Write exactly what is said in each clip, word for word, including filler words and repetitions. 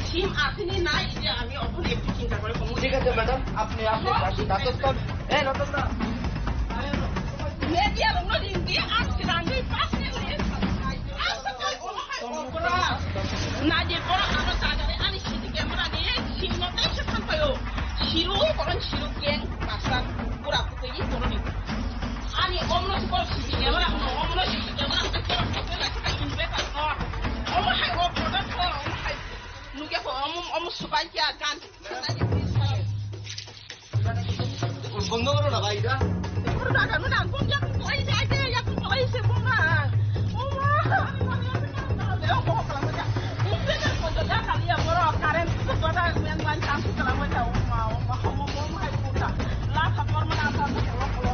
সিম আসেনি নাই যে আমি অখন একটু চিন্তা করে কমু। ঠিক আছে ম্যাডাম, আপনি, আপনি সব ঠিক আছে। রাজস্থান, এই রতন দা। মিডিয়া রংনো দিন দিয়ে আর রাঙ্গি পাস নিয়ে আজ তো কাল কোনো হয় অপরাধ। না যে বড় আরো জাগারে আনি সিটি ক্যামেরা নিয়ে সিম নতে সে থাকবে। সিরু বরং সিরু গ্যাং মাস্টার পুরা পুকুরি বড় নিয়ে। Ani omno si borok sisi kemera, omno sisi kemera, omno si borok sisi kemera, omno hai o product ko, omno hai nugya ko, omno, omno subai kya gan. বন্ধ করো না ভাই, এটা। Product ano na, kung yak ko ai ai ai yak ko ai se buma. Oma. Current ko da yang lan chance ko la wata oma, oma, oma, oma hai ko ta. La ka por mana ta ko ko.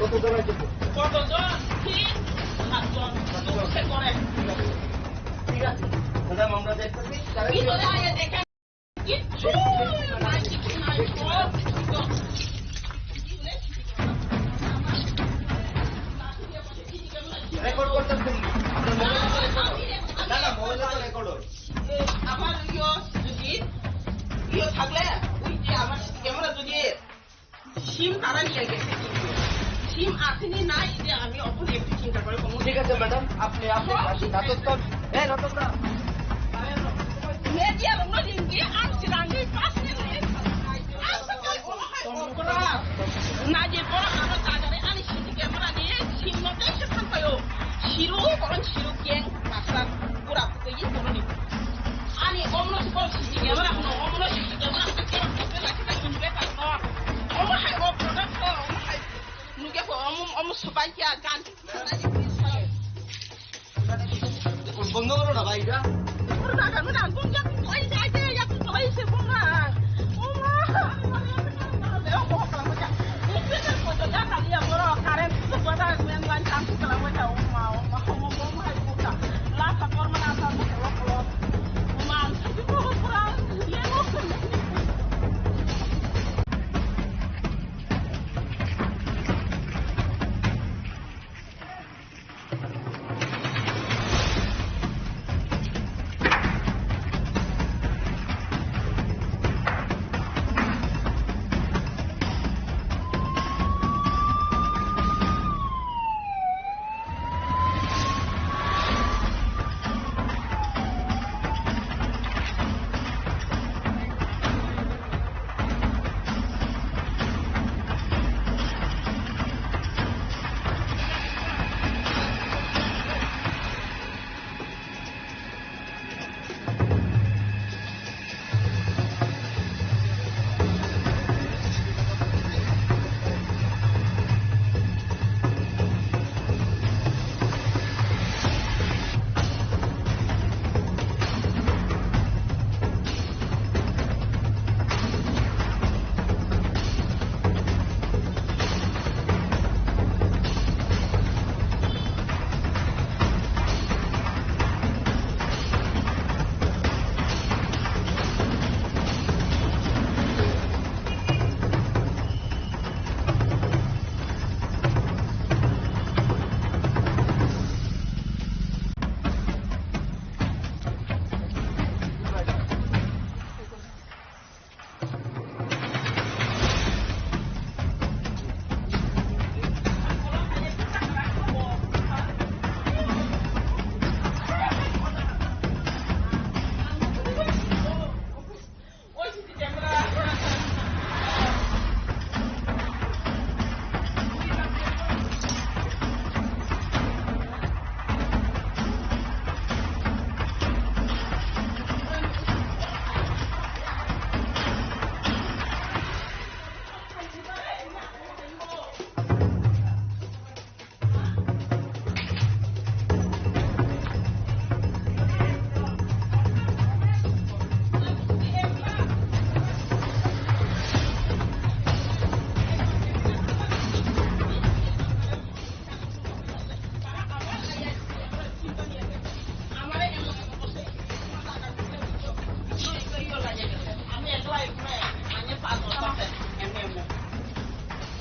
কতজন আছে? কতজন? তিন, সাতজন। সাতজন। সে করে। ঠিক আছে। ম্যাডাম, আমরা দেখতেছি। তারা কি করে আগে দেখে? কিচ্ছু নাই, কিচ্ছু নাই। সব রেকর্ড করতেছেন। আপনার মোবাইলে তো রেকর্ড হয়। না, না, মোবাইলে তো রেকর্ড হয়। এ, আমার ইয়ো যদি, ইয়ো থাকলে, ওই যে আমার ক্যামেরা যদি সিম তারা নিয়ে গেছে কিন্তু। সিম আসেনি নাই যে আমি অখন একটু চিন্তা করে কমু। ঠিক আছে ম্যাডাম, আপনি, আপনি সব ঠিক আছে। রাজস্থান, এই রতন দা। মিডিয়া রংনো দিন দিয়ে আর চিরাঙ্গি পাস নিয়ে আজ তো কাল কোনো হয় অপরাধ। না যে বড় আরো জাগারে আনি সিটি ক্যামেরা নিয়ে সিম নতে সে থাকবে। সিরু বরং সিরু গ্যাং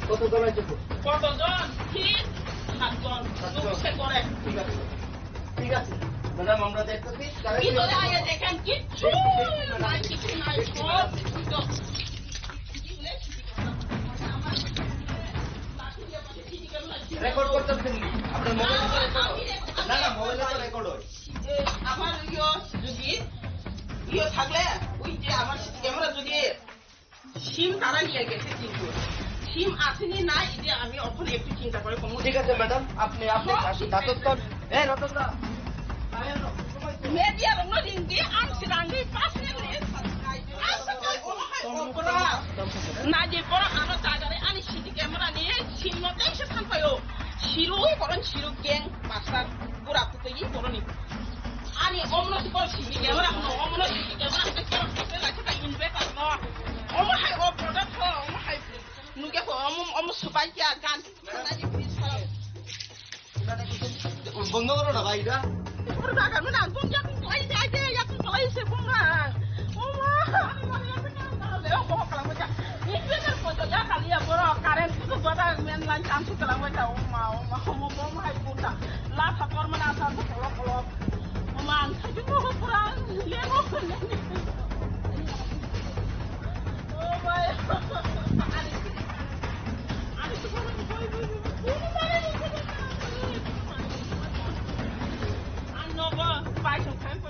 কতজন আছে? কতজন? ঠিক সাতজন। সাতজন। লোক সে করে। ঠিক আছে। ঠিক আছে। ম্যাডাম, আমরা দেখতেছি। ভিতরে আয়া দেখেন, কিচ্ছু নাই, কিছু নাই, সব কিছু তো। রেকর্ড করতেছেন নি? আপনার মোবাইলে তো রেকর্ড হয়। না, না, মোবাইলে তো রেকর্ড হয়। এ, আমার ইয়ো যদি, ইয়ো থাকলে, ওই যে আমার ক্যামেরা যদি সিম তারা নিয়ে গেছে কিন্তু। সিম আসেনি না, এই যে আমি এখন একটু চিন্তা করে কমু। ঠিক আছে ম্যাডাম, আপনি, আপনি সব দাস-, দাসস্থান, এই রতন দা, মিডিয়া রঙ লিঙ্গে আম সিরাঙ্গি পাশে লে, আম সাথে কোনো হয় অপরাধ। না যে বড় আনো জাগারে আনি সিটি ক্যামেরা নিয়ে সিম মধ্যে এসে থাকবে ও। সিরু বরং সিরু গ্যাং মাস্টার পুরা পুতই বড় নি। Ani omno si kor simi kemra hwno, omno simi kemra hwno kemra hwno kemra hwno inverter no. Omo hai o product ho, omo hai nuge ho, omo, omo subai kya gan. Bondo koro na bhai, da. Ur daga mena bung ya kung lai de, ai de, ya kung lai se bung na. Omo, ani mani ya kung lai de, omo kala mo ja. Inverter ko ja kali ya boro, current ko bada men lan chance kala mo ja, oma, oma, omo, omo hai puta. Lasa korma na sa ko kolok kolok. Mama, ang sakit mo ko pura. Lemo ko. Oh my. Ano ba? Pai so kan ko.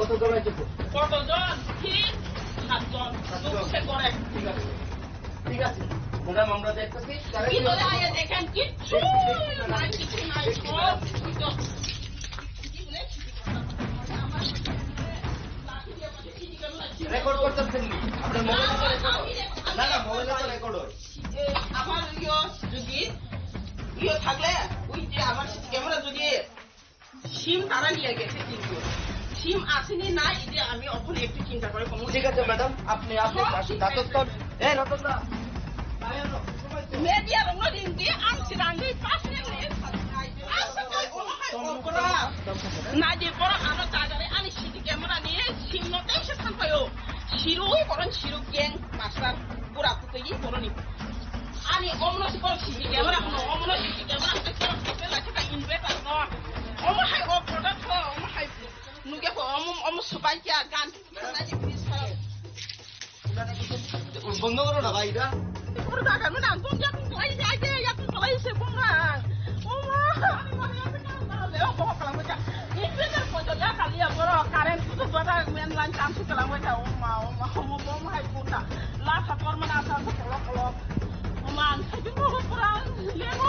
কতজন? ঠিক সাতজন। সাতজন। লোক সে করে। ঠিক আছে। ঠিক আছে। ম্যাডাম, আমরা দেখতেছি। ভিতরে আইয়া দেখেন, কিচ্ছু নাই, কিছু নাই, সব ভিতর। রেকর্ড করতেছেন নি? আপনার মোবাইলে তো রেকর্ড হয়। না, না, মোবাইলে তো রেকর্ড হয়। এ, আমার ইয়ে যদি ইয়ে থাকলে, ওই যে আমার সিসি ক্যামেরা যদি সিম তারা নিয়ে গেছে কিন্তু। সিম আসেনি না, এই যে আমি এখন একটু চিন্তা করে কমন ঠিক আছে, ম্যাডাম, আপনি, আপনি সব ঠিক দাঁতস্থ আছে। এই রতন দা, বাইরে আনো। Media rokno ringdi, ang chirangwi personally aswk omo hai okra. Naidi borok ano jagare ani C C camera ni simno tei se thampaio. Sirui borok siruk gang master pura kutui boroni. Ani omno si borok C C camera no, omno C C camera no, borok se la se inverter no. Omo hai okra da tho, omo hai nugya ko omo, omo subai kya gan. বন্ধ করো না ভাই, এটা। Pura daga no nang tong yakung tolai se, ai de yakung tolai se pura. Oma, ani mani asa kan na le o bohok kalang bacha. Inverter ko joda kali ya boro current tu bata main line cham su kalang bacha. Oma, oma, oma, oma hai pura. La sa tor mana sa sa kolok kolok. Oma, an sa pura le mo.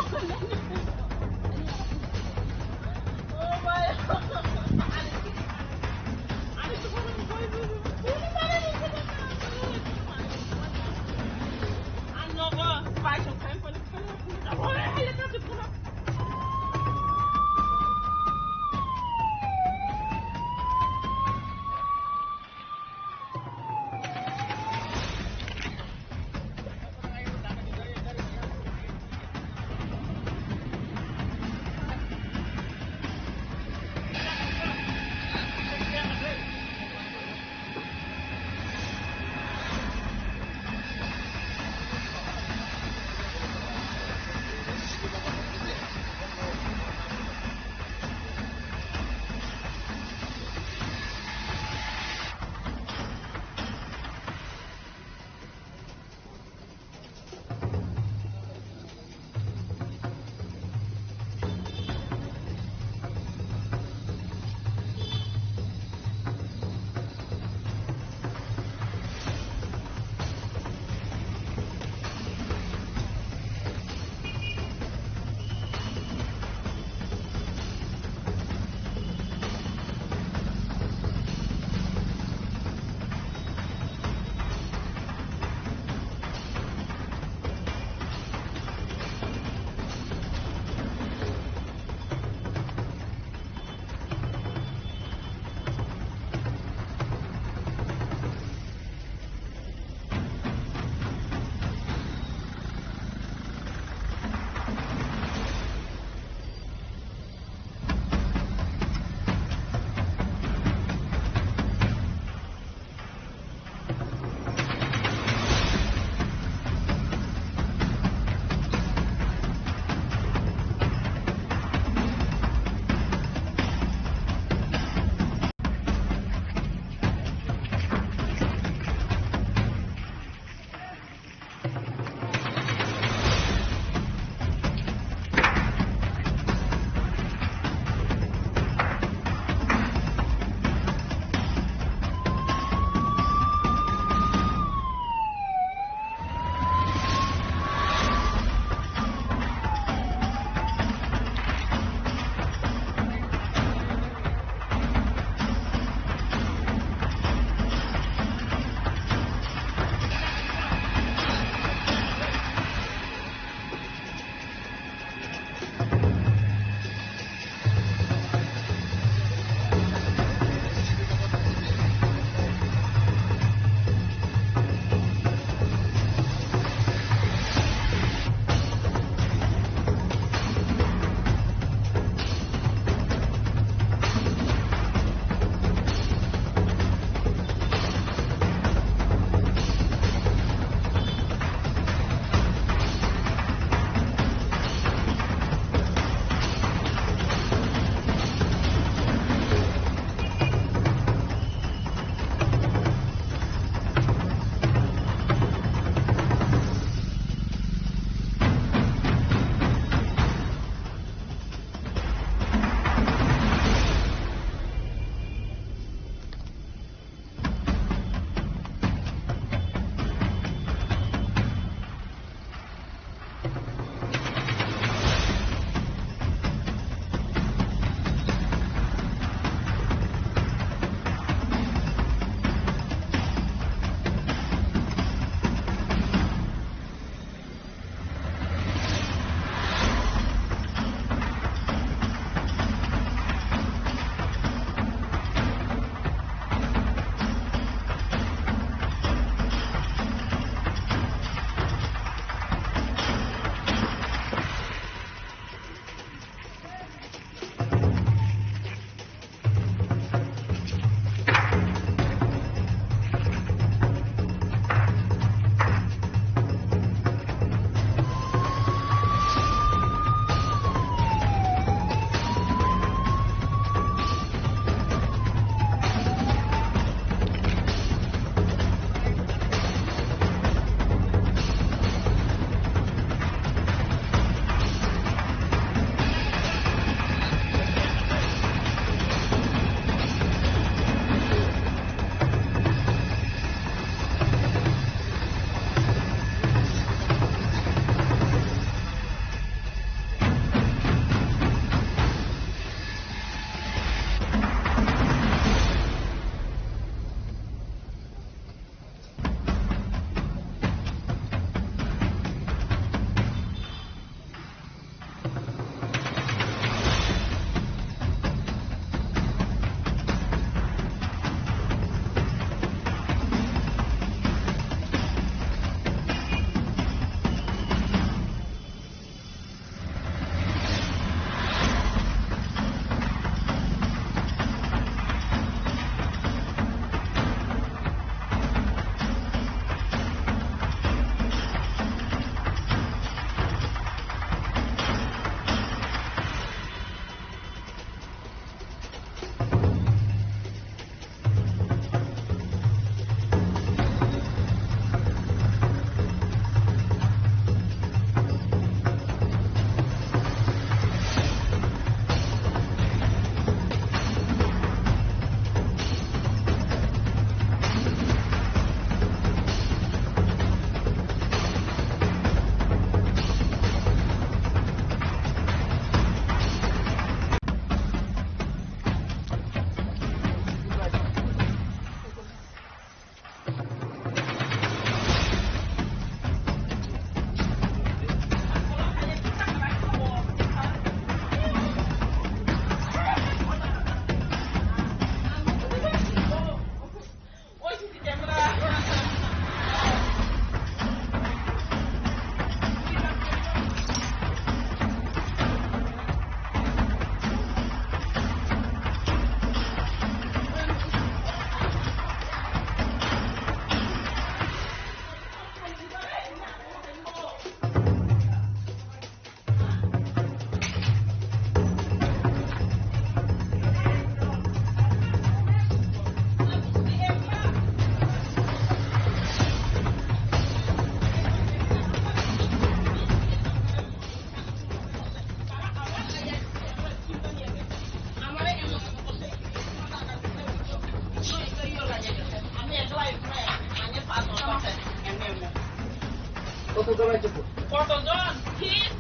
কতজন আছে? কতজন? ঠিক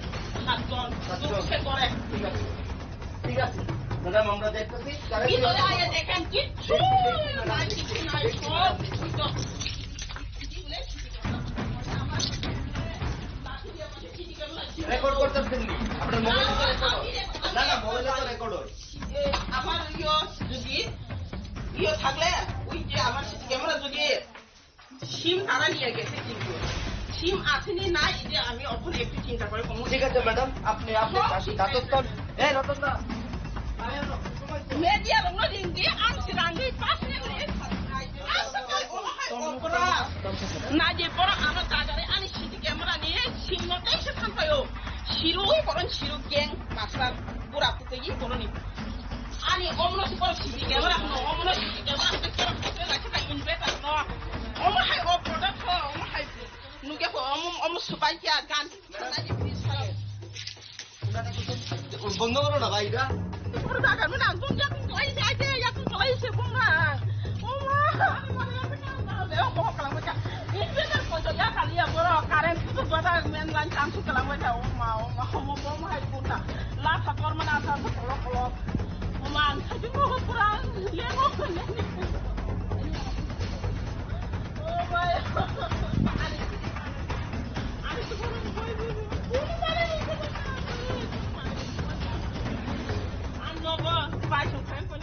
সাতজন। সাতজন। দুঃখে করে। ঠিক আছে। ঠিক আছে। ম্যাডাম, আমরা দেখতেছি। তারা কি ভিতরে আয়া দেখেন, কিচ্ছু নাই, কিচ্ছু নাই, সব কিছু তো। রেকর্ড করতেছেন নি? আপনার মোবাইলে তো রেকর্ড হয়। না, না, মোবাইলে তো রেকর্ড হয়। এ, আমার ইয়ো যদি ইয়ো থাকলে, ওই যে আমার সিসি ক্যামেরা যদি সিম তারা নিয়ে গেছে কিন্তু। সিম আছে নি নাই, এই যে আমি এখন একটু চিন্তা করে কমু। ঠিক আছে ম্যাডাম, আপনি, আপনি সব ঠিক আছে। বাসস্থান, এই রতন দা, মিডিয়া লোক দিন দিয়ে আমি রাঙ্গি পাশে না যে পড়া আমার দাদারে আমি সিসি ক্যামেরা নিয়ে সিম নটাই সে থাকতায়ও। সিরু বরং সিরু গ্যাং মাস্টার পুরা পুতেই বরং Ani omno si poro sidi camera no, omno sidi camera no, camera no, camera no, inverter no. Omo hai o product ho, omo hai nuge ho, omo, omo subai kya gan. বন্ধ করো না ভাই, এটা। Puro dagan mo nang, bung yakung kalai se, aje yakung kalai se, bung na. Oma, ani mani yakung kalai se, o bohok kalai se. Inverter koito ya kaliya borok, current kutu bata main line tangsu kalang bai ta, oma, oma, oma, bom hai kunta. La sator mana sa sa kolok kolok. Oma, ang saji mo ko pura lemo ko lemo. Oh my. Ani, ani tu pura boy boy. Ano ba, bai so kan ko.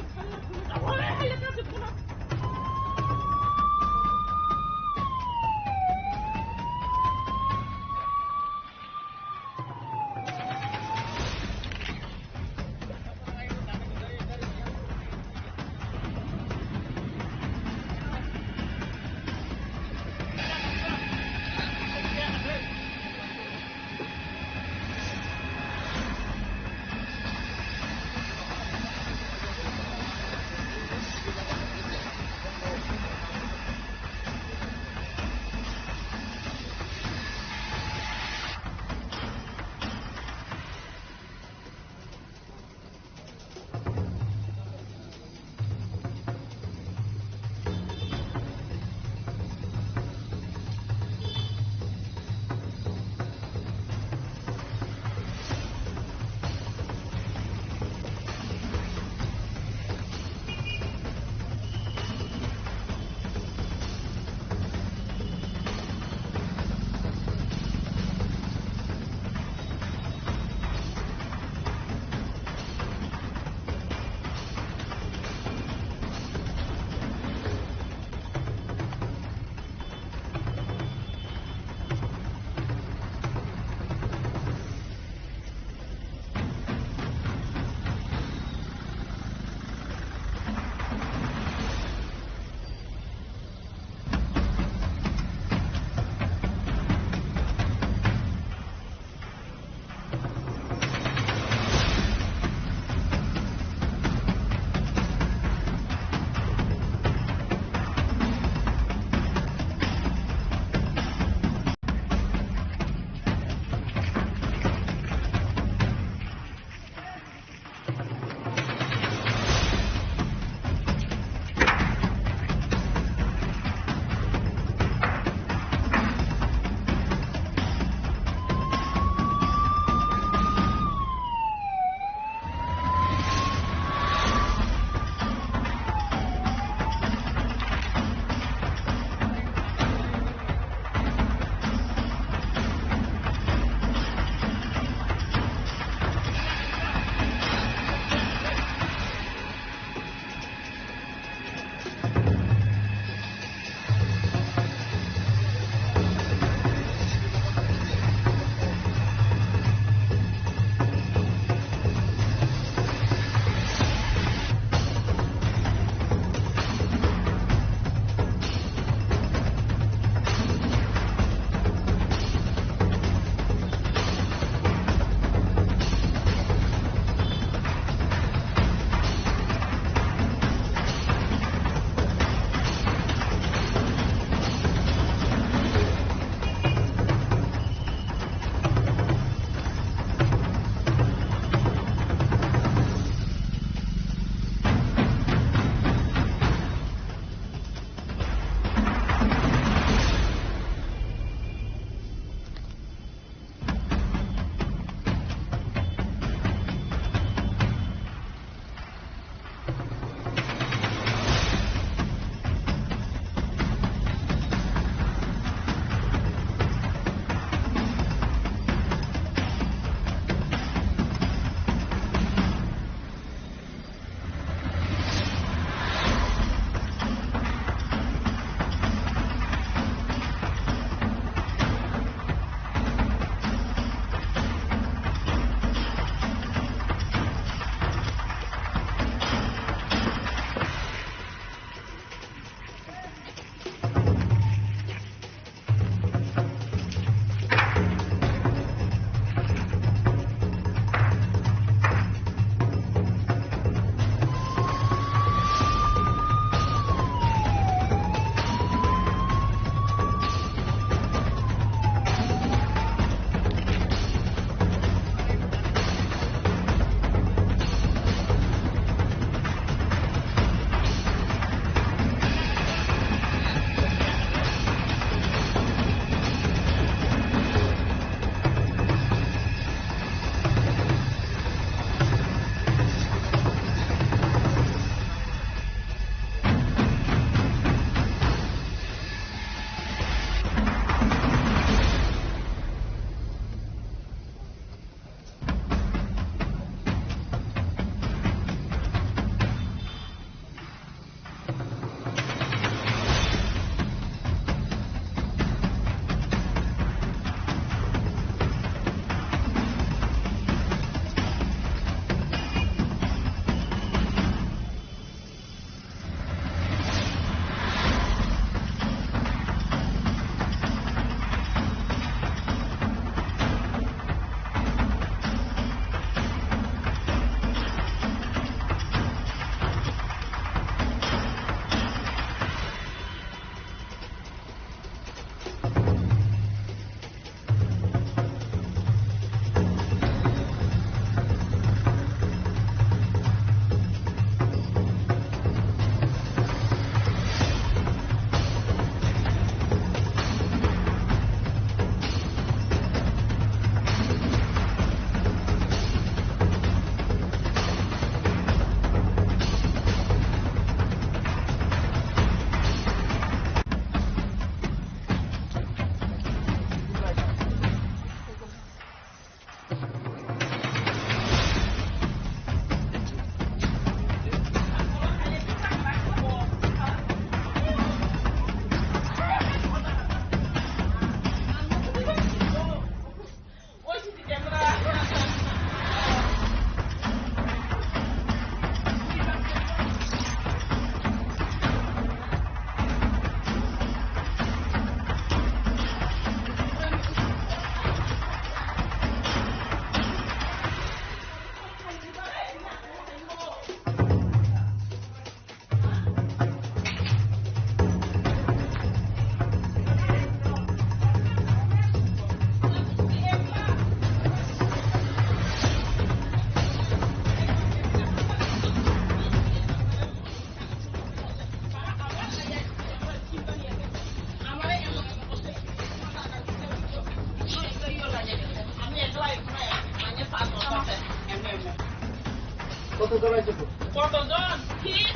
কতজন আছে তো? কতজন? ঠিক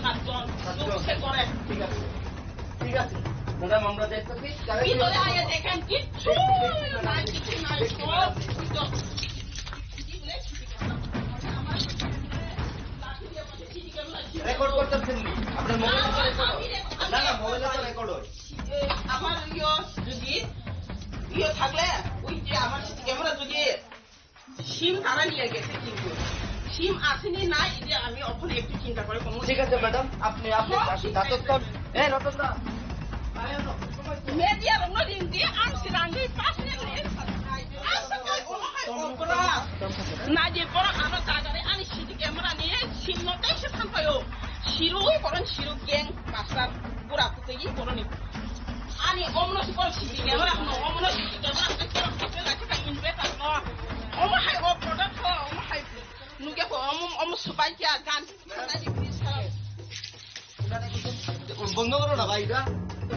সাতজন। সাতজন। চুপসে করে। ঠিক আছে। ঠিক আছে। ম্যাডাম, আমরা দেখতেছি। ভিতরে আয়া দেখেন, কিচ্ছু নাই, কিচ্ছু নাই। সব কিছু। রেকর্ড করতেছেন নি? আপনার মোবাইলে তো রেকর্ড হয়। না, না, মোবাইলে তো রেকর্ড হয়। এ, আমার ইয়ো যদি ইয়ো থাকলে, ওই যে আমার সিসি ক্যামেরা যদি সিম তারা নিয়ে গেছে, কিন্তু সিম আসেনি, নাই, এই যে আমি এখন একটু চিন্তা করে কোনো ঠিক আছে ম্যাডাম, আপনি, আপনি সব ঠিক আছে। দাঁতন, এই রতন দা, আয় না। Media rokno ring di, ang swrangwi personally. Aswk khe omo hai okra. Naidi borok ano jagari ani C C camera ni sim no tei se thampaio. Sirui borok sirui gang master pura kutui borok ni. Ani omono si borok C C camera no, omono C C camera no, borok khe khe khe inverter no. Omo hai o product ho, omo hai nugya ko omo, omo subai kya gan. বন্ধ করো না ভাই, এটা।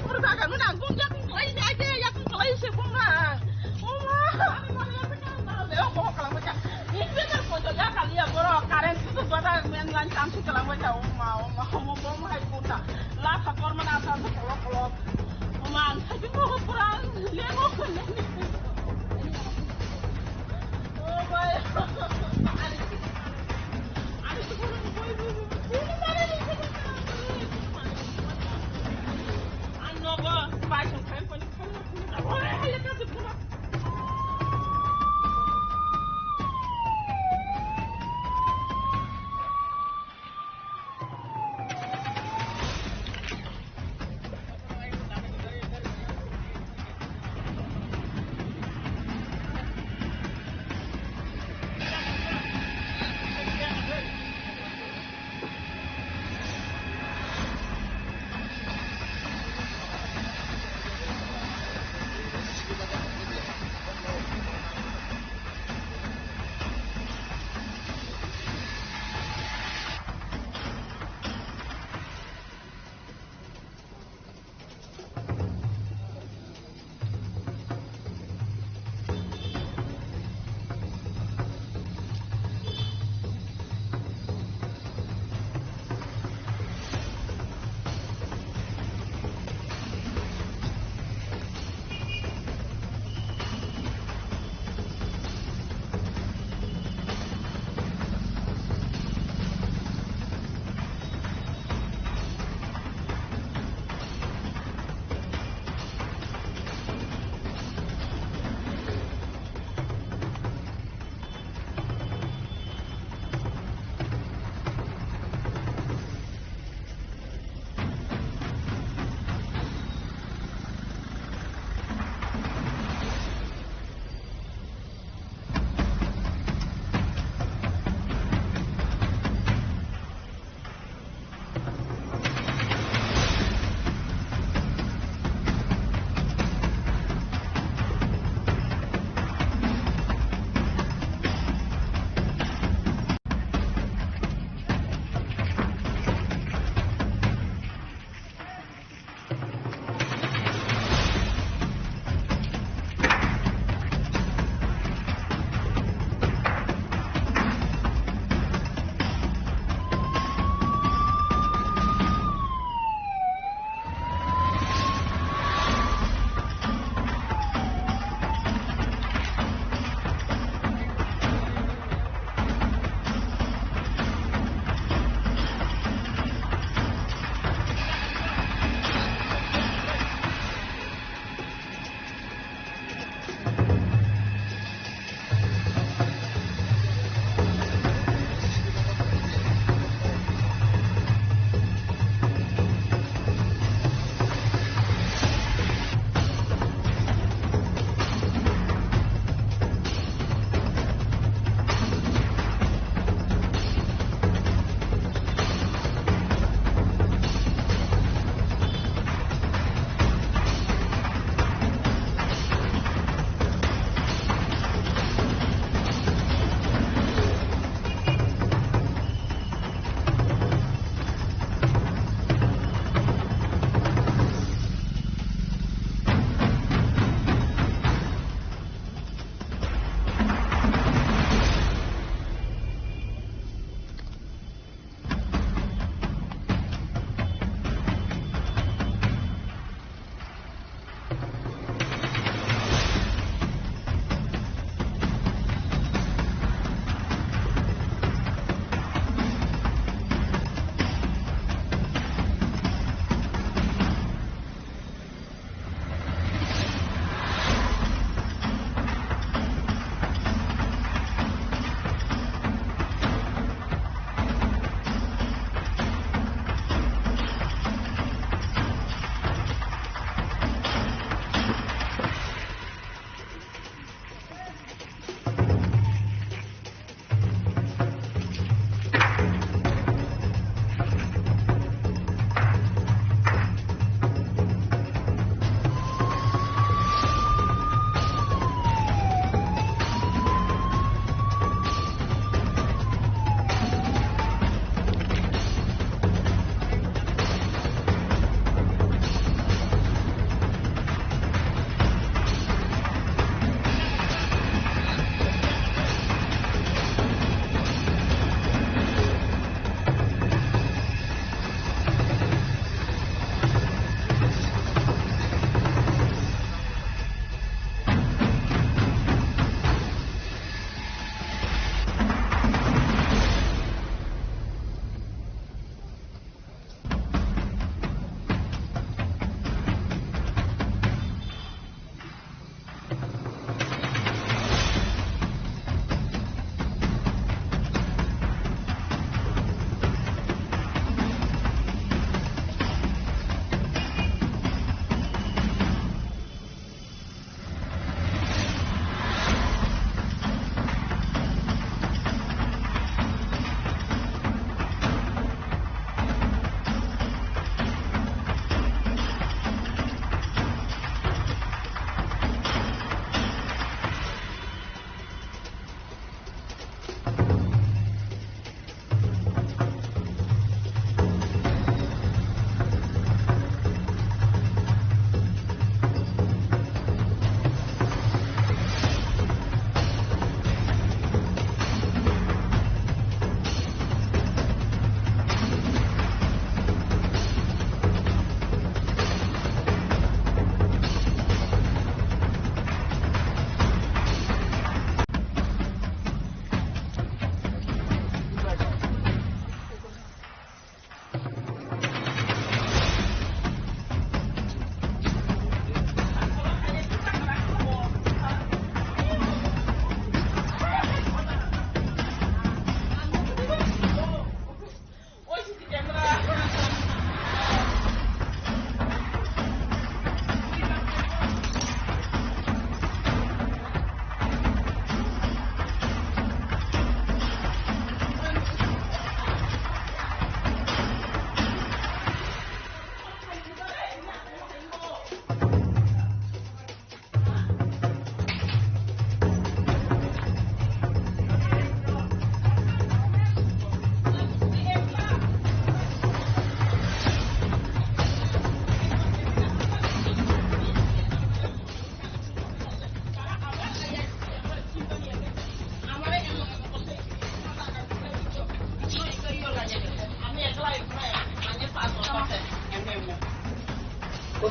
ওর বাগানো না, কোন জায়গায় কোন জায়গায় কোন জায়গায় কোন জায়গায় কোন জায়গায় কোন জায়গায়। ও মা, আমি মনে হচ্ছে কারণ তারা লেও বড় কালাম হচ্ছে। ইনভার্টার পর্যন্ত যা খালি বড় কারেন্ট শুধু কথা মেন লাইন কাম শুধু কালাম হচ্ছে। ও মা, ও মা, ও মা, ও মা, কোনটা? লাফা কর্ম না আসা তো কলক কলক। ও মা, আমি খাইতে বহু পুরা লেবো।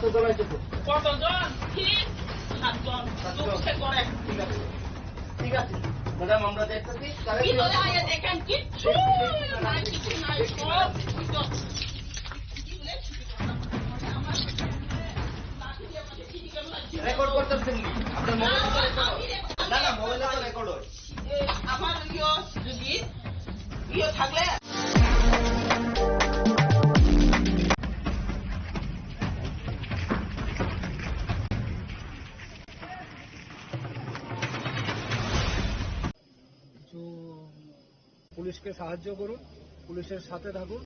কতজন? ঠিক সাতজন। সাতজন। দুঃখে করে। ঠিক আছে, ঠিক আছে। ম্যাডাম, আমরা দেখতেছি। তাহলে ভিতরে আইয়া দেখেন, কিচ্ছু নাই, কিছু নাই, সব ভিতর। রেকর্ড করতেছেন নি? আপনার মোবাইলে তো রেকর্ড হয়। না, না, মোবাইলে তো রেকর্ড হয়। এ, আমার ইয়ে যদি ইয়ে থাকলে কিছু পুলিশকে সাহায্য করুন, পুলিশের সাথে থাকুন।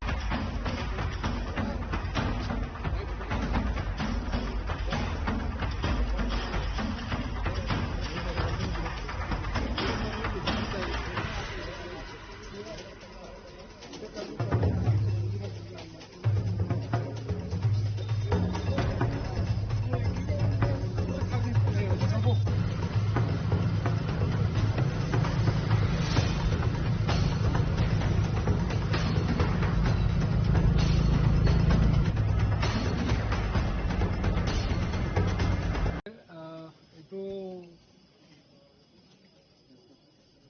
আহ, একটু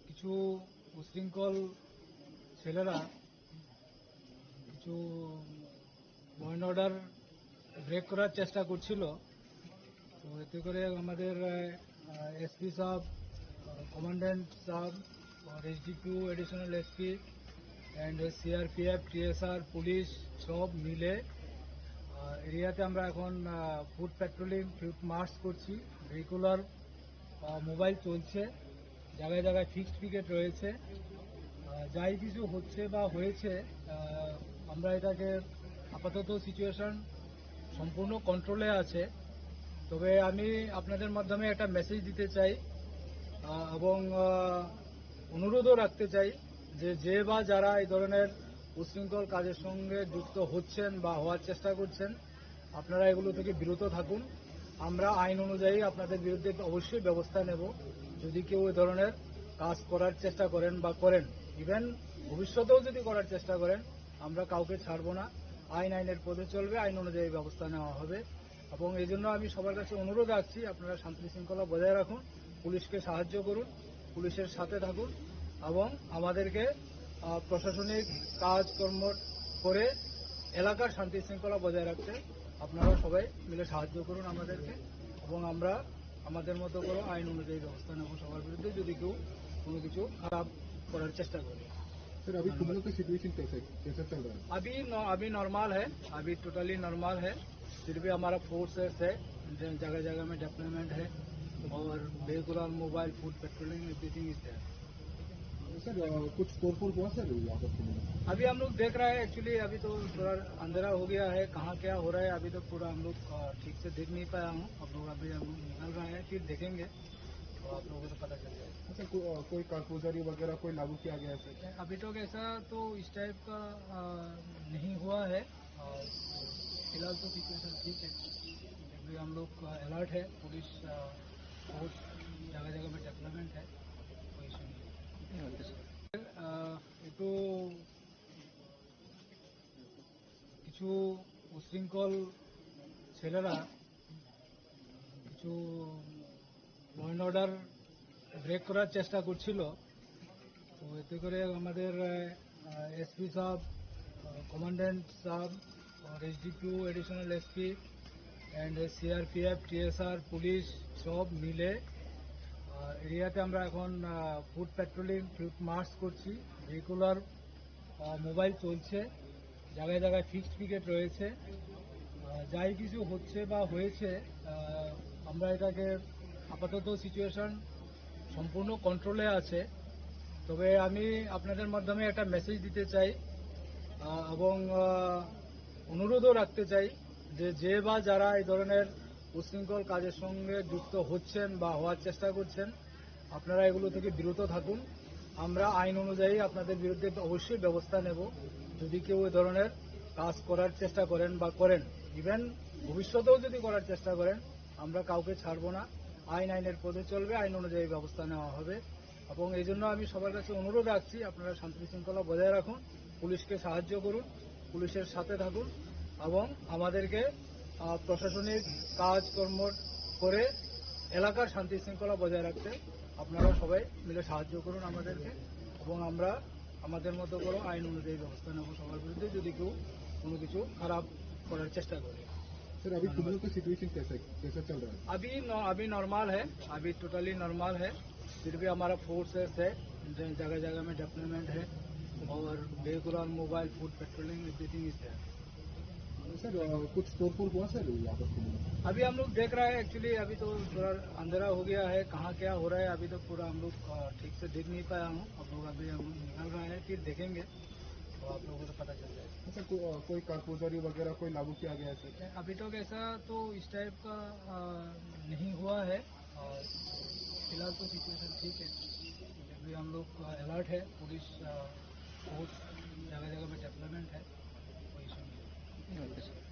কিছু উশৃঙ্খল ছেলেরা কিছু ল অ্যান্ড অর্ডার ব্রেক করার চেষ্টা করছিল। তো এতে করে আমাদের এসপি সাহেব, কমান্ড্যান্ট সাহেব, SDPO, additional SP and CRPF, TSR, police সব মিলে এরিয়াতে আমরা এখন ফুট প্যাট্রোলিং, ফুট মার্চ করছি। রেগুলার মোবাইল চলছে, জায়গায় জায়গায় ফিক্সড পিকেট রয়েছে। আহ, যাই কিছু হচ্ছে বা হয়েছে, আহ, আমরা এটাকে আপাতত সিচুয়েশন সম্পূর্ণ কন্ট্রোলে আছে। তবে আমি আপনাদের মাধ্যমে একটা মেসেজ দিতে চাই, আহ, এবং আহ, অনুরোধও রাখতে চাই যে, যে বা যারা এই ধরনের উশৃঙ্খল কাজের সঙ্গে যুক্ত হচ্ছেন বা হওয়ার চেষ্টা করছেন, আপনারা এগুলো থেকে বিরত থাকুন। আমরা আইন অনুযায়ী আপনাদের বিরুদ্ধে অবশ্যই ব্যবস্থা নেব। যদি কেউ এই ধরনের কাজ করার চেষ্টা করেন বা করেন, ইভেন ভবিষ্যতেও যদি করার চেষ্টা করেন, আমরা কাউকে ছাড়বো না। আইন আইনের পথে চলবে, আইন অনুযায়ী ব্যবস্থা নেওয়া হবে। এবং এই জন্য আমি সবার কাছে অনুরোধ রাখছি, আপনারা শান্তি শৃঙ্খলা বজায় রাখুন, পুলিশকে সাহায্য করুন, পুলিশের সাথে থাকুন এবং আমাদেরকে আহ, প্রশাসনিক কাজকর্ম করে এলাকার শান্তি শৃঙ্খলা বজায় রাখতে আপনারা সবাই মিলে সাহায্য করুন আমাদেরকে। এবং আমরা আমাদের মতো করে আইন অনুযায়ী ব্যবস্থা নেব সবার বিরুদ্ধে, যদি কেউ কোনো কিছু খারাপ করার চেষ্টা করে। सर, अभी फिलहाल तो सिचुएशन कैसे, कैसा चल रहा है? अभी नॉ-, अभी नॉर्मल है, अभी टोटली नॉर्मल है। फिर भी हमारा फोर्सेस है, ज-, जगह जगह में डिप्लॉयमेंट है और regular mobile, foot patrolling, everything is there. Sir, अ, कुछ तोड़फोड़ हुआ सर यहाँ पर फिलहाल? अभी हम लोग देख रहे हैं, एक्चुअली अभी तो थोड़ा अंधेरा हो गया है, कहाँ क्या हो रहा है अभी तो पूरा हम लोग अ, ठीक से देख नहीं पाया हूँ। हम लोग अभी हम लोग निकल रहे हैं, फिर देखेंगे तो आप लोगों को तो पता चल जाएगा। अच्छा, को-, अ, कोई कारगुजारी वगैरह कोई लागू किया गया है सर? अभी तक ऐसा तो इस टाइप का अ, नहीं हुआ है। और फिलहाल तो सिचुएशन ठीक है, फिर भी हम लोग अलर्ट है, पुलिस अ, फोर्स जगह जगह में डेवलपमेंट है, कोई इशू नहीं है। আহ, একটু কিছু উশৃঙ্খল ছেলেরা কিছু ল অ্যান্ড অর্ডার ব্রেক করার চেষ্টা করছিল। তো এতে করে আমাদের এসপি সাহেব, কমান্ড্যান্ট সাহেব, SDPO, additional SP and CRPF, TSR, police সব মিলে এরিয়াতে আমরা এখন ফুট পেট্রোলিং, ফুট মার্চ করছি। রেগুলার মোবাইল চলছে, জায়গায় জায়গায় ফিক্সড পিকেট রয়েছে। আহ, যাই কিছু হচ্ছে বা হয়েছে, আহ, আমরা এটাকে আপাতত সিচুয়েশন সম্পূর্ণ কন্ট্রোলে আছে। তবে আমি আপনাদের মাধ্যমে একটা মেসেজ দিতে চাই, আহ, এবং আহ, অনুরোধও রাখতে চাই যে, যে বা যারা এই ধরনের উশৃঙ্খল কাজের সঙ্গে যুক্ত হচ্ছেন বা হওয়ার চেষ্টা করছেন, আপনারা এগুলো থেকে বিরত থাকুন। আমরা আইন অনুযায়ী আপনাদের বিরুদ্ধে অবশ্যই ব্যবস্থা নেব। যদি কেউ এই ধরনের কাজ করার চেষ্টা করেন বা করেন, ইভেন ভবিষ্যতেও যদি করার চেষ্টা করেন, আমরা কাউকে ছাড়বো না। আইন আইনের পথে চলবে, আইন অনুযায়ী ব্যবস্থা নেওয়া হবে। এবং এই জন্য আমি সবার কাছে অনুরোধ রাখছি, আপনারা শান্তি শৃঙ্খলা বজায় রাখুন, পুলিশকে সাহায্য করুন, পুলিশের সাথে থাকুন এবং আমাদেরকে আহ, প্রশাসনিক কাজকর্ম করে এলাকার শান্তি শৃঙ্খলা বজায় রাখতে আপনারা সবাই মিলে সাহায্য করুন আমাদেরকে, এবং আমরা আমাদের মতো করে আইন অনুযায়ী ব্যবস্থা নেব সবার বিরুদ্ধে, যদি কেউ কোনো কিছু খারাপ করার চেষ্টা করে। सर, अभी फिलहाल का सिचुएशन कैसा है, कैसा चल रहा है? अभी नॉ-, अभी नॉर्मल है, अभी टोटली नॉर्मल है। फिर भी हमारा फोर्सेस है, ज-, जगह जगह में डिप्लॉयमेंट है, और regular mobile, foot patrolling, everything is there. Sir, अ, कुछ तोड़फोड़ हुआ सर यहाँ पर फिलहाल? अभी हम लोग देख रहे हैं, एक्चुअली अभी तो थोड़ा अंधेरा हो गया है, कहाँ क्या हो रहा है अभी तो पूरा हम लोग, अ, ठीक से देख नहीं पाया हूँ। हम लोग अभी हम निकल रहे हैं, फिर देखेंगे तो आप लोगों को पता चल जाएगा। अच्छा, को-, अ, कोई कारगुजारी वगैरह कोई लागू किया गया है सर? अभी तक ऐसा तो इस टाइप का, अ, नहीं हुआ है। और फिलहाल तो सिचुएशन ठीक है, फिर भी हम लोग अलर्ट है, पुलिस, अ, फोर्स जगह जगह पे डेवलपमेंट है, कोई इशू नहीं है।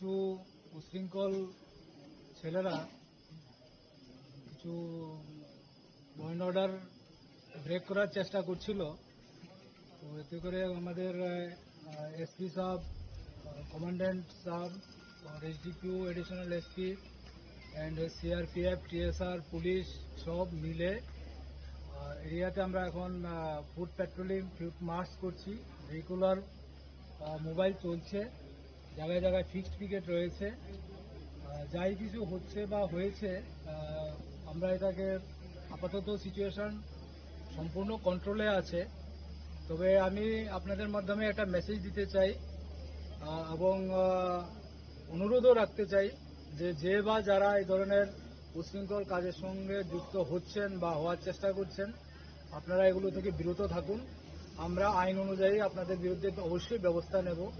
কিছু উশৃঙ্খল ছেলেরা কিছু ল অ্যান্ড অর্ডার ব্রেক করার চেষ্টা করছিল। তো এতে করে আমাদের এসপি সাহেব, কমান্ড্যান্ট সাহেব, SDPO, additional SP and CRPF, TSR, police সব মিলে এরিয়াতে আমরা এখন ফুট প্যাট্রোলিং, ফুট মার্চ করছি। রেগুলার মোবাইল চলছে, জায়গায় জায়গায় ফিক্সড পিকেট রয়েছে। আহ, যাই কিছু হচ্ছে বা হয়েছে, আহ, আমরা এটাকে আপাতত সিচুয়েশন সম্পূর্ণ কন্ট্রোলে আছে। তবে আমি আপনাদের মাধ্যমে একটা মেসেজ দিতে চাই, আহ, এবং আহ, অনুরোধও রাখতে চাই যে, যে বা যারা এই ধরনের উশৃঙ্খল কাজের সঙ্গে যুক্ত হচ্ছেন বা হওয়ার চেষ্টা করছেন, আপনারা এগুলো থেকে বিরত থাকুন। আমরা আইন অনুযায়ী আপনাদের বিরুদ্ধে অবশ্যই ব্যবস্থা নেব।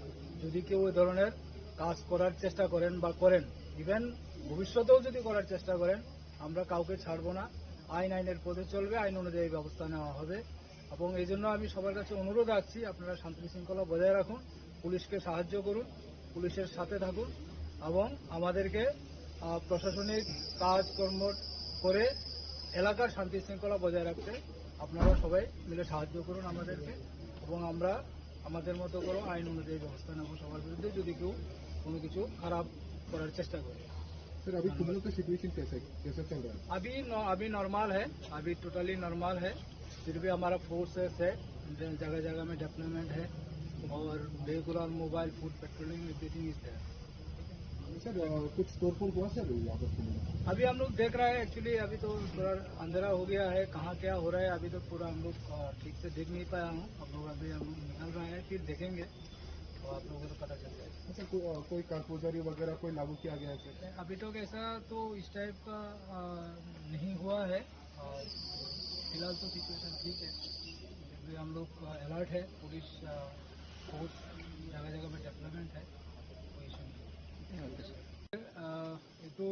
যদি কেউ এ ধরনের কাজ করার চেষ্টা করেন বা করেন, ইভেন ভবিষ্যতেও যদি করার চেষ্টা করেন, আমরা কাউকে ছাড়বো না। আইন আইনের পথে চলবে, আইন অনুযায়ী ব্যবস্থা নেওয়া হবে। এবং এই জন্য আমি সবার কাছে অনুরোধ রাখছি, আপনারা শান্তি শৃঙ্খলা বজায় রাখুন, পুলিশকে সাহায্য করুন, পুলিশের সাথে থাকুন এবং আমাদেরকে আহ, প্রশাসনিক কাজকর্ম করে এলাকার শান্তি শৃঙ্খলা বজায় রাখতে আপনারা সবাই মিলে সাহায্য করুন আমাদেরকে। এবং আমরা আমাদের মতো করে আইন অনুযায়ী ব্যবস্থা নেব সবার বিরুদ্ধে, যদি কেউ কোনো কিছু খারাপ করার চেষ্টা করে। सर, अभी कुल्लू का सिचुएशन कैसा है, कैसा चल रहा है? अभी नॉ-, अभी नॉर्मल है, अभी टोटली नॉर्मल है। फिर भी हमारा फोर्स है, जगह जगह में डिप्लॉयमेंट है और regular mobile, foot patrolling, everything is there. Sir, अ, कुछ तोड़फोड़ हुआ सर यहाँ पर कुल्लू में? अभी हम लोग देख रहे हैं, एक्चुअली अभी तो थोड़ा अंधेरा हो गया है, कहाँ क्या हो रहा है अभी तो पूरा हम लोग अ, ठीक से देख नहीं पाया हूँ। हम लोग अभी हम लोग निकल रहे हैं, फिर देखेंगे तो आप लोगों को तो पता चल जाएगा। अच्छा, को-, अ, कोई कारगुजारी वगैरह कोई लागू किया गया है सर? अभी तक ऐसा तो इस टाइप का अ, नहीं हुआ है। और फिलहाल तो सिचुएशन ठीक है, फिर भी हम लोग अलर्ट है। पुलिस फोर्स जगह जगह पे डिप्लॉयमेंट है, कोई इशू नहीं है। আহ, একটু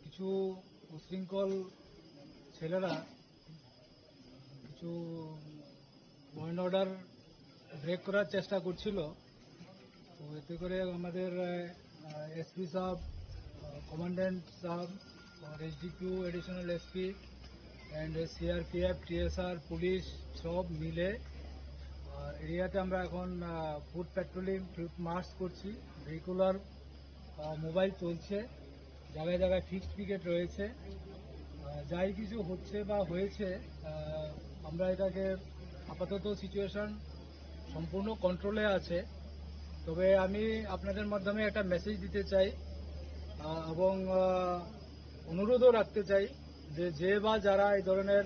কিছু উশৃঙ্খল ছেলেরা কিছু ল অ্যান্ড অর্ডার ব্রেক করার চেষ্টা করছিল। তো এতে করে আমাদের এসপি সাহেব, কমান্ড্যান্ট সাহেব, SDPO, additional SP and CRPF, TSR, police সব মিলে এরিয়াতে আমরা এখন ফুট পেট্রোলিং, ফুট মার্চ করছি। রেগুলার মোবাইল চলছে, জায়গায় জায়গায় ফিক্সড পিকেট রয়েছে। আহ, যাই কিছু হচ্ছে বা হয়েছে, আহ, আমরা এটাকে আপাতত সিচুয়েশন সম্পূর্ণ কন্ট্রোলে আছে। তবে আমি আপনাদের মাধ্যমে একটা মেসেজ দিতে চাই, আহ, এবং আহ, অনুরোধও রাখতে চাই যে, যে বা যারা এই ধরনের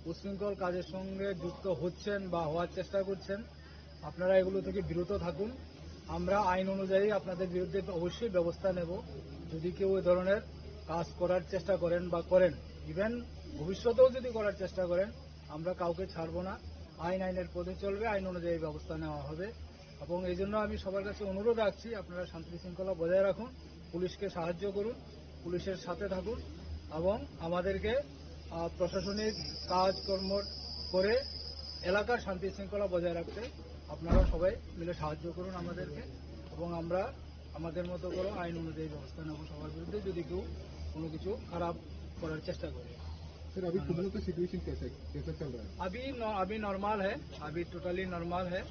উশৃঙ্খল কাজের সঙ্গে যুক্ত হচ্ছেন বা হওয়ার চেষ্টা করছেন, আপনারা এগুলো থেকে বিরত থাকুন। আমরা আইন অনুযায়ী আপনাদের বিরুদ্ধে অবশ্যই ব্যবস্থা নেব। যদি কেউ এই ধরনের কাজ করার চেষ্টা করেন বা করেন, ইভেন ভবিষ্যতেও যদি করার চেষ্টা করেন, আমরা কাউকে ছাড়বো না। আইন আইনের পথে চলবে, আইন অনুযায়ী ব্যবস্থা নেওয়া হবে। এবং এই জন্য আমি সবার কাছে অনুরোধ রাখছি, আপনারা শান্তি শৃঙ্খলা বজায় রাখুন, পুলিশকে সাহায্য করুন, পুলিশের সাথে থাকুন এবং আমাদেরকে আহ, প্রশাসনিক কাজকর্ম করে এলাকার শান্তি শৃঙ্খলা বজায় রাখতে আপনারা সবাই মিলে সাহায্য করুন আমাদেরকে। এবং আমরা আমাদের মতো করে আইন অনুযায়ী ব্যবস্থা নেব সবার বিরুদ্ধে, যদি কেউ কোনো কিছু খারাপ করার চেষ্টা করে। सर, अभी कुल्लू का सिचुएशन कैसा है, कैसा चल रहा है? अभी नॉ-, अभी नॉर्मल है, अभी टोटली नॉर्मल है।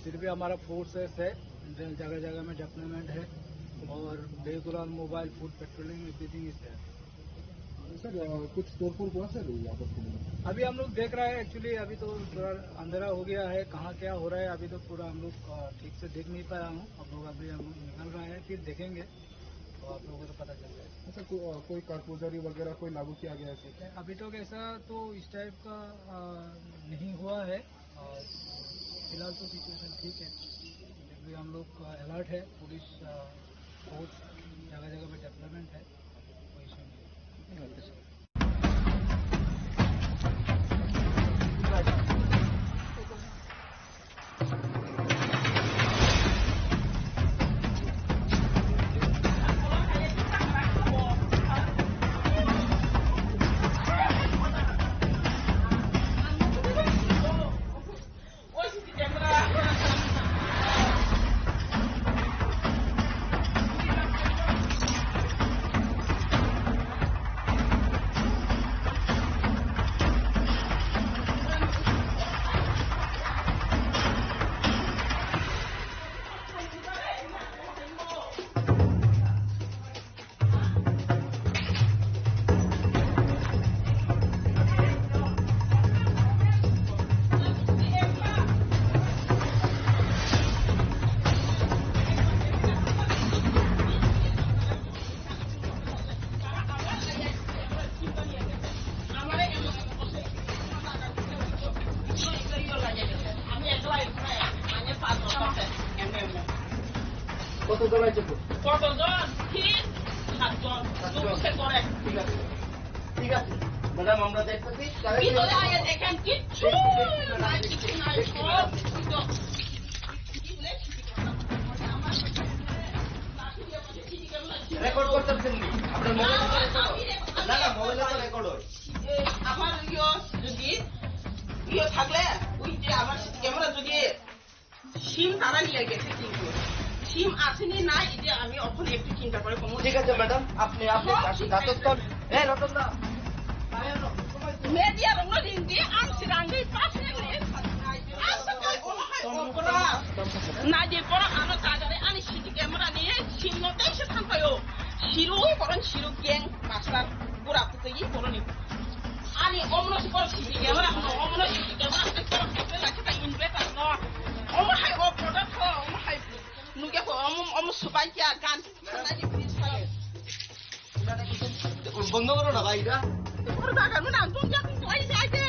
फिर भी हमारा फोर्सेस है, जगह जगह में डिप्लॉयमेंट है और regular mobile, foot patrolling, everything is there. Sir, अ, कुछ तोड़फोड़ हुआ सर यहाँ पर कुल्लू में? अभी हम लोग देख रहे हैं, एक्चुअली अभी तो थोड़ा अंधेरा हो गया है, कहाँ क्या हो रहा है अभी तो पूरा हम लोग अ, ठीक से देख नहीं पाया हूँ। हम लोग अभी हम लोग निकल रहे हैं, फिर देखेंगे तो आप लोगों को तो पता चल जाएगा। अच्छा, को-, अ, कोई कारगुजारी वगैरह कोई लागू किया गया है सर? अभी तक ऐसा तो इस टाइप का अ, नहीं हुआ है। और फिलहाल तो सिचुएशन ठीक है, फिर भी हम लोग अलर्ट है। पुलिस फोर्स जगह जगह पे डिप्लॉयमेंट है, कोई इशू नहीं है। কতজন? ঠিক সাতজন। সাতজন। চব্বিশে করে। ঠিক আছে, ঠিক আছে। ম্যাডাম, আমরা দেখতেছি। ভিতরে আগে দেখেন, কিচ্ছু নাই, কিচ্ছু নাই, সব কিছু। রেকর্ড করতেছেন নি? আপনার মোবাইল তো রেকর্ড। না, না, মোবাইল তো রেকর্ড হয়। আমার ইয়ে যদি ইয়ে থাকলে, ওই যে আমার ক্যামেরা যদি সিম তারা নিয়ে গেছে কিন্তু। সিম আসেনি না, এই যে আমি এখন একটু চিন্তা করে কমো। ঠিক আছে ম্যাডাম, আপনি, আপনি সব ঠিক আছে। যথাস্থল। এই রতন দা। মিডিয়া রঙ দিন দিয়ে আমি সিরাঙ্গি পাশে নিয়ে আসলে কোনো হয় অপরাধ। না যে বড় আনো তাজারে আমি সিটি ক্যামেরা নিয়ে সিম নতেই সে থাকতায়ও। সিরু বরং সিরু গ্যাং মাস্টার পুরা পুতই বড় নি। Ani omo no si borok sidi kemera hwno, omo no sidi kemera hwno borok hwnkhe lakhe ta inverter no. Omo hai o product ho, omo hai nukya ko, omo, omo swbai kya gan thangna ni fridge hai. বন্ধ করো না ভাই, এটা। Oro jaga no nang tong jak tong ai ai de.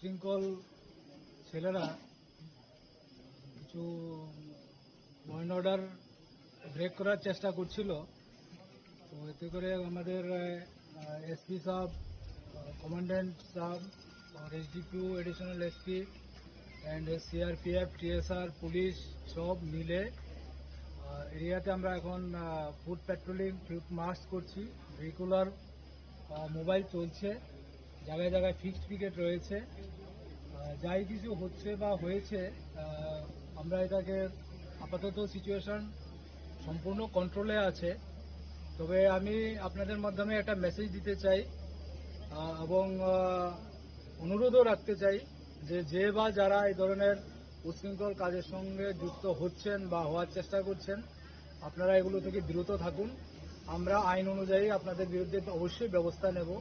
শৃঙ্খল ছেলেরা কিছু law and order break করার চেষ্টা করছিল। তো এতে করে আমাদের এসপি সাহেব, কমান্ড্যান্ট সাহেব, আর SDPO, additional SP and CRPF, TSR, police সব মিলে এরিয়াতে আমরা এখন ফুট প্যাট্রোলিং, ফুট মার্চ করছি। রেগুলার মোবাইল চলছে, জায়গায় জায়গায় ফিক্সড পিকেট রয়েছে। আহ, যাই কিছু হচ্ছে বা হয়েছে, আহ, আমরা এটাকে আপাতত সিচুয়েশন সম্পূর্ণ কন্ট্রোলে আছে। তবে আমি আপনাদের মাধ্যমে একটা মেসেজ দিতে চাই, আহ, এবং আহ, অনুরোধও রাখতে চাই যে, যে বা যারা এই ধরনের উচ্ছৃঙ্খল কাজের সঙ্গে যুক্ত হচ্ছেন বা হওয়ার চেষ্টা করছেন, আপনারা এগুলো থেকে বিরত থাকুন। আমরা আইন অনুযায়ী আপনাদের বিরুদ্ধে অবশ্যই ব্যবস্থা নেব।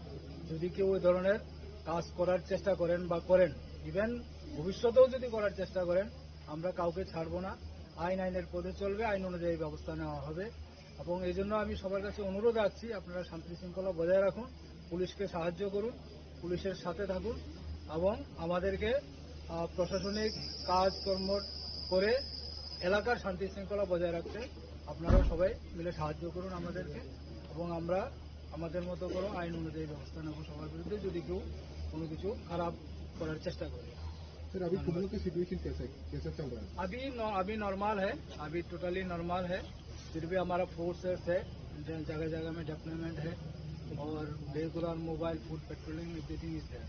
যদি কেউ এই ধরনের কাজ করার চেষ্টা করেন বা করেন, ইভেন ভবিষ্যতেও যদি করার চেষ্টা করেন, আমরা কাউকে ছাড়বো না। আইন আইনের পথে চলবে, আইন অনুযায়ী ব্যবস্থা নেওয়া হবে। এবং এই জন্য আমি সবার কাছে অনুরোধ রাখছি, আপনারা শান্তি শৃঙ্খলা বজায় রাখুন, পুলিশকে সাহায্য করুন, পুলিশের সাথে থাকুন এবং আমাদেরকে আহ, প্রশাসনিক কাজকর্ম করে এলাকার শান্তি শৃঙ্খলা বজায় রাখতে আপনারা সবাই মিলে সাহায্য করুন আমাদেরকে। এবং আমরা আমাদের মতো করে আইন অনুযায়ী ব্যবস্থা নেব সবার বিরুদ্ধে, যদি কেউ কোনো কিছু খারাপ করার চেষ্টা করে। सर, अभी कुल्लू की सिचुएशन कैसा है, कैसा चल रहा है? अभी नॉ-, अभी नॉर्मल है, अभी टोटली नॉर्मल है। फिर भी हमारा फोर्सेस है, ज-, जगह जगह में डिप्लॉयमेंट है और regular mobile, foot patrolling, everything is there.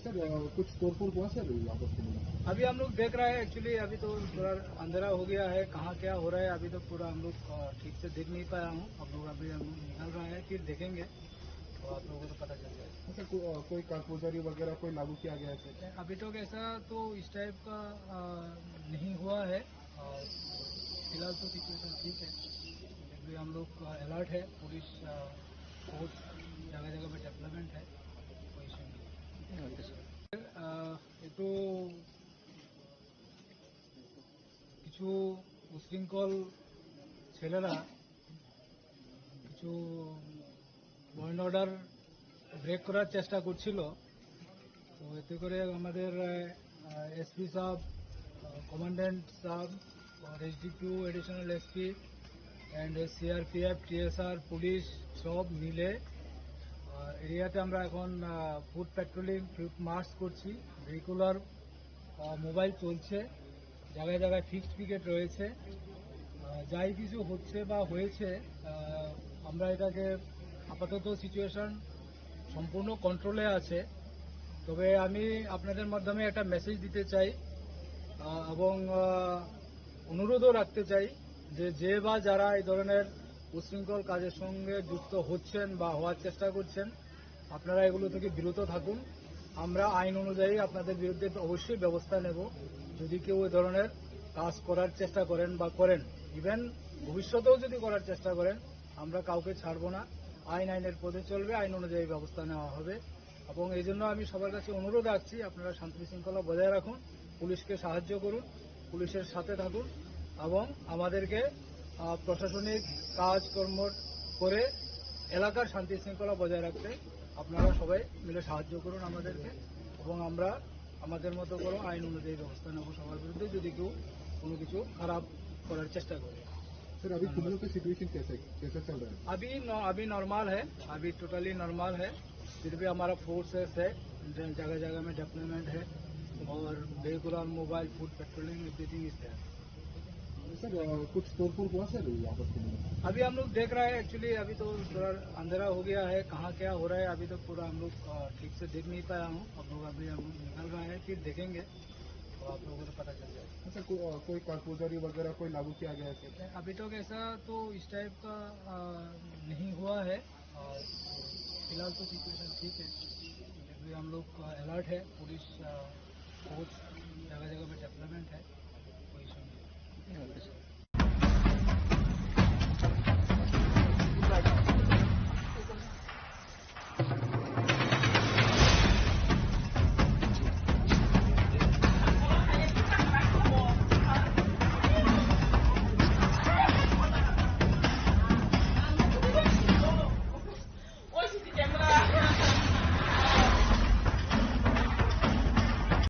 Sir, अ, कुछ तोड़फोड़ हुआ सर वापस के लिए? अभी हम लोग देख रहे हैं, एक्चुअली अभी तो थोड़ा अंधेरा हो गया है, कहाँ क्या हो रहा है अभी तो पूरा हम लोग अ, ठीक से देख नहीं पाया हूँ। हम लोग अभी हम लोग निकल रहा है, फिर देखेंगे तो आप लोगों को तो पता चल जाएगा। सर, को-, अ, कोई कारगुजारी वगैरह कोई लागू किया गया है सर? अभी तक ऐसा तो इस टाइप का अ, नहीं हुआ है। अ, फिलहाल तो सिचुएशन ठीक है, फिर भी हम लोग अलर्ट है, पुलिस अ, फोर्स जगह जगह पे डेवलपमेंट है, कोई इशू नहीं है। আহ, একটু কিছু উশৃঙ্খল ছেলেরা কিছু ল অ্যান্ড অর্ডার ব্রেক করার চেষ্টা করছিল। তো এতে করে আমাদের এসপি সাহেব, কমান্ড্যান্ট সাহেব, আর SDPO, additional SP and CRPF, TSR, police সব মিলে এরিয়াতে আমরা এখন ফুট পেট্রোলিং, ফুট মার্চ করছি। রেগুলার মোবাইল চলছে, জায়গায় জায়গায় ফিক্সড পিকেট রয়েছে। আহ, যাই কিছু হচ্ছে বা হয়েছে, আহ, আমরা এটাকে আপাতত সিচুয়েশন সম্পূর্ণ কন্ট্রোলে আছে। তবে আমি আপনাদের মাধ্যমে একটা মেসেজ দিতে চাই, আহ, এবং আহ, অনুরোধও রাখতে চাই যে, যে বা যারা এই ধরনের উশৃঙ্খল কাজের সঙ্গে যুক্ত হচ্ছেন বা হওয়ার চেষ্টা করছেন, আপনারা এগুলো থেকে বিরত থাকুন। আমরা আইন অনুযায়ী আপনাদের বিরুদ্ধে অবশ্যই ব্যবস্থা নেব। যদি কেউ এই ধরনের কাজ করার চেষ্টা করেন বা করেন, ইভেন ভবিষ্যতেও যদি করার চেষ্টা করেন, আমরা কাউকে ছাড়বো না। আইন আইনের পথে চলবে, আইন অনুযায়ী ব্যবস্থা নেওয়া হবে। এবং এই জন্য আমি সবার কাছে অনুরোধ রাখছি, আপনারা শান্তি শৃঙ্খলা বজায় রাখুন, পুলিশকে সাহায্য করুন, পুলিশের সাথে থাকুন এবং আমাদেরকে আহ, প্রশাসনিক কাজকর্ম করে এলাকার শান্তি শৃঙ্খলা বজায় রাখতে আপনারা সবাই মিলে সাহায্য করুন আমাদেরকে। এবং আমরা আমাদের মতো করে আইন অনুযায়ী ব্যবস্থা নেব সবার বিরুদ্ধে, যদি কেউ কোনো কিছু খারাপ করার চেষ্টা করে। सर, अभी कुल्लू की सिचुएशन कैसे, कैसा चल रहा है? अभी नॉ-, अभी नॉर्मल है, अभी टोटली नॉर्मल है। फिर भी हमारा फोर्सेस है, ज-, जगह जगह में डेप्लॉयमेंट है और regular mobile, foot patrolling, everything is there. Sir, अ, कुछ तोड़फोड़ हुआ सर वापस के लिए? अभी हम लोग देख रहे हैं, एक्चुअली अभी तो थोड़ा अंधेरा हो गया है, कहाँ क्या हो रहा है अभी तो पूरा हम लोग अ, ठीक से देख नहीं पाया हूँ। हम लोग अभी हम लोग निकल रहे हैं, फिर देखेंगे तो आप लोगों को तो पता चल जाएगा। सर, को-, अ, कोई कारगुजारी वगैरह कोई लागू किया गया है सर? अभी तक ऐसा तो इस टाइप का अ, नहीं हुआ है। और फिलहाल तो सिचुएशन ठीक है, फिर भी हम लोग अलर्ट है, पुलिस अ, फोर्स जगह जगह पे डेप्लॉयमेंट है, कोई इशू नहीं है।